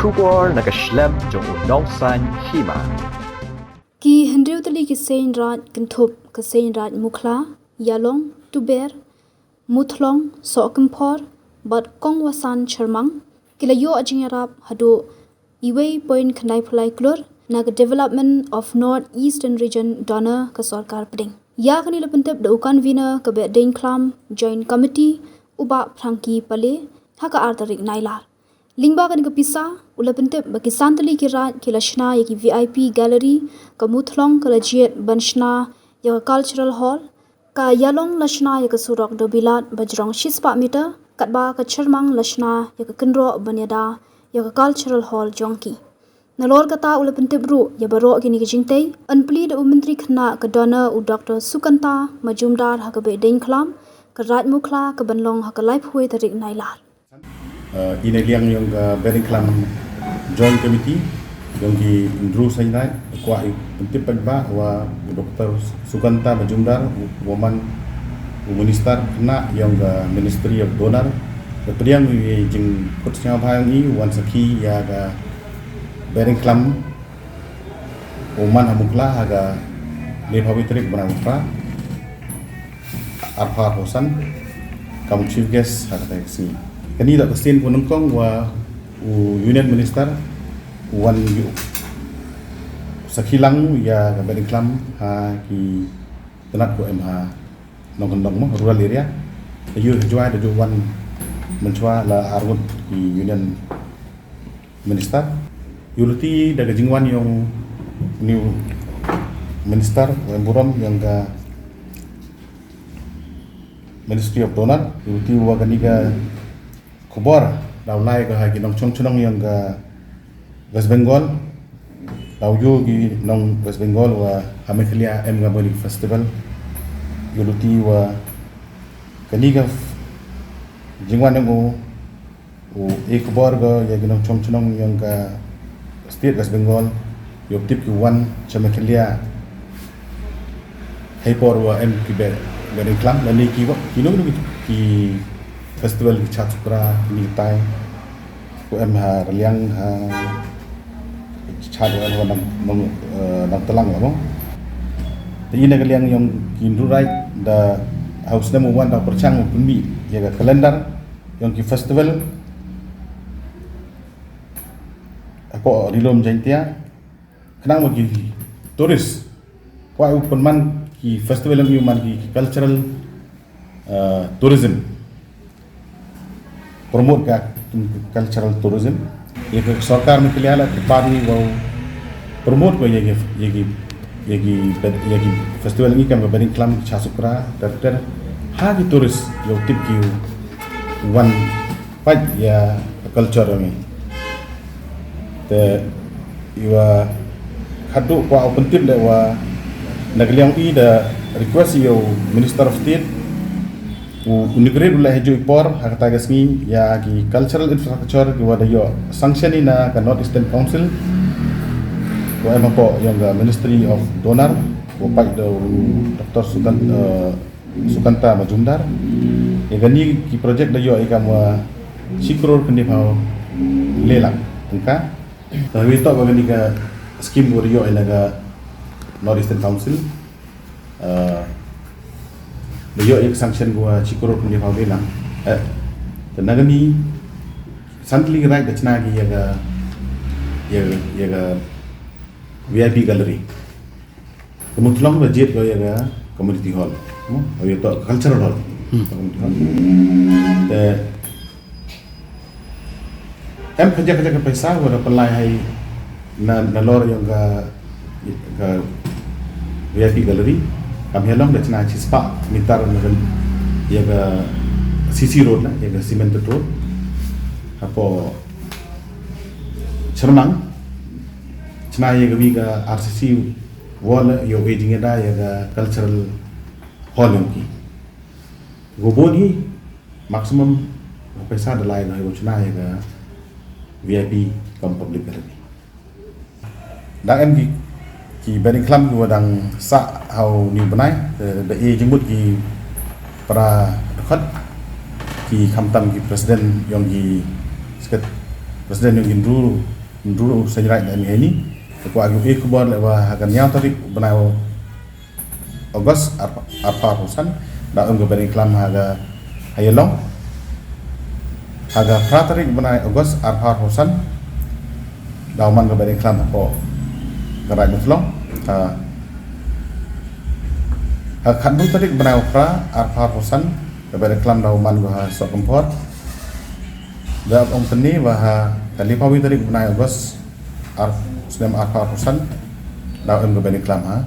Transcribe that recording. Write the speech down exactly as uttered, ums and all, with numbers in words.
Khubor na ka shlem jong u Nongsaiñ Hima. Ki hynriew tylli ki seiñ raij kynthup ka seiñ raij Mukhla, Ïalong, Tuber, Muthlong, Sohkymphor bad Kongwasan Chyrmang ki la ïoh jingïarap haduh uwei point khyndai phew lai klur na ka Development of North Eastern Region DoNER ka sorkar pdeng. Ïa kane la pyntip da u convener ka Behdeiñkhlam Joint Committee, u Bah Frankie Pallay, ha ka ar tarik Nailar. Lyngba kane ka pisa, u la pyntip ba ki san tylli ki raij ki la shna ïa ki V I P gallery, ka Muthlong ka la jied ban shna ïa ka cultural hall, ka Ïalong la shna ïa ka surok Dobilat ba jrong shispah meter, katba ka Chyrmang la shna ïa ka kynroh ban ïada ïa ka cultural hall jong ki. Nalor kata u la pyntip ruh ïa baroh kine ki jingtei, yn plie da u Myntri Khynnah ka DoNER u Doctor Sukanta Majumdar ha ka Behdeiñkhlam ka raij Mukhla kaban long ha ka laiphew tarik Nailar. Uh, ine liang yong ka Behdeiñkhlam Joint Committee, yong ki hynriew seiñ raij, kwah pyntip paidbah wa u Doctor Sukanta Majumdar, u, u man u Minister Khynnah yong ka Ministry of DoNER, ka pdiang ïa i jingkut sngewbha yong i, wan sakhi ïa ka Behdeiñkhlam, u man ha Mukhla ha ka laiphew tarik bnai u Phra, arphew arphew san, kum u chief guest ha kata ka sngi. Kane da ka sien ko nyngkong wa u Union Minister u wan ïa u sakhi lang ïa ka Behdeiñkhlam ha ki tnat ko em ha nongkyndong mo, rural area. Te ïa u jwai da ju wan mynshuwa la arngut ki Union Minister. Ïa u lynti da ka jingwan yong u Minister wa em burom yong ka Ministry of DoNER, ïa u lynti wa kane ka khubor da u lai ka ha ki nongchong chnong yong ka West Bengal, da u ïoh ki nong West Bengal wa ha Meghalaya em ka Bali Festival. Ïa u lynti wa kane ka jingwan yong u, u e khubor ka ïa ki nongchong chnong yong ka State West Bengal, ïa u tip ki wan cha Meghalaya. Hei por wa em ki Be-, Behdeiñkhlam, lane ki wa, ki nong ki, ki festival ki Chad Sukra, ki tai. Ko em ha Raliang, ha Chad wa, wa nang, nang, eh, nang telang wa mo. Te ine ka liang yong ki hynriew raij da ha u snem u wan da pyrchang u pynmih ïa ka calendar yong ki festival hapoh Ri Lum Jaiñtia. Khnang ba ki tourist kwah u pynman ki festival yong i u man ki cultural, uh, tourism. Promote ka cultural tourism. Ïa ka sorkar Meghalaya la ki party wa u promote ko ïa ki, ïa ki, ïa ki, ïa ki festival yong i kam ka Behdeiñkhlam, Chad Sukra, ter ter. Ha ki tourist ïa u tip ki u wan peit ïa ka culture yong i. Te i wa khadduh kwah u pyntip leh wa na ka liang i da request ïa u Minister of State u, u inaugurate u leh ha juh i por ha kata ka sngi ïa ki cultural infrastructure ki wa da ïoh sanction i na ka North Eastern Council wa em hapoh yong ka Ministry of DoNER, wa peit da u Doctor Sudan, eh, Sukanta Majumdar. Ïa kane ki project da ïoh ïa ka ma shi klur khyndai phew lai lak tyngka. Te hynrei to ba kane ka scheme ba da ïoh ïa na ka North Eastern Council, eh, da ïoh ïa ka sanction ba shi klur khyndai phew lai lak. Eh, te na kane san tylli ki raij da chna ki ïa ka, ïa ka, ïa ka V I P gallery. Ka Muthlong ba jied ko ïa ka community hall. Hmm? Ïa to cultural hall. Hmm. Community hall. Te em ka jaka jaka paisa wa da pynlai hai na, nalor yong ka, ka V I P gallery. Kam heh long da chna chispah meter na ka, ïa ka C C road la, ïa ka cemented road. Hapoh Chyrmang chna ïa ka wi ka R C C wall ïa u e jingïada ïa ka cultural hall yong ki. Ko bun hi maximum ka paisa da lai ka ha u chna ïa ka V I P cum public gallery. Dang em ki, ki Behdeiñkhlam ki wa dang sah ha u ni u bnai, eh, da e jingmut ki para dkhot, ki khamtam ki president yong ki sket-, President yong ki Hynru Hynru Seiñraij da em heini. Te kwah ïohi khubor leh ba ha ka hynñiew tarik bnai August arphaw arphaw san da em ka bynta klam ha ka ha Ïalong. Ha ka phra tarik bnai August arphaw arphaw san da man ka bynta klam hapoh ka Raid Mawtlong. Ha ha ka khatduh tarik bnai phra arphaw arphaw san ka bynta klam da man ka ha Sohkymphor. Da ong tynne ba ha ka liphaw wi tarik bnai August ar snem arphaw arphaw san da em ka bynta klam ha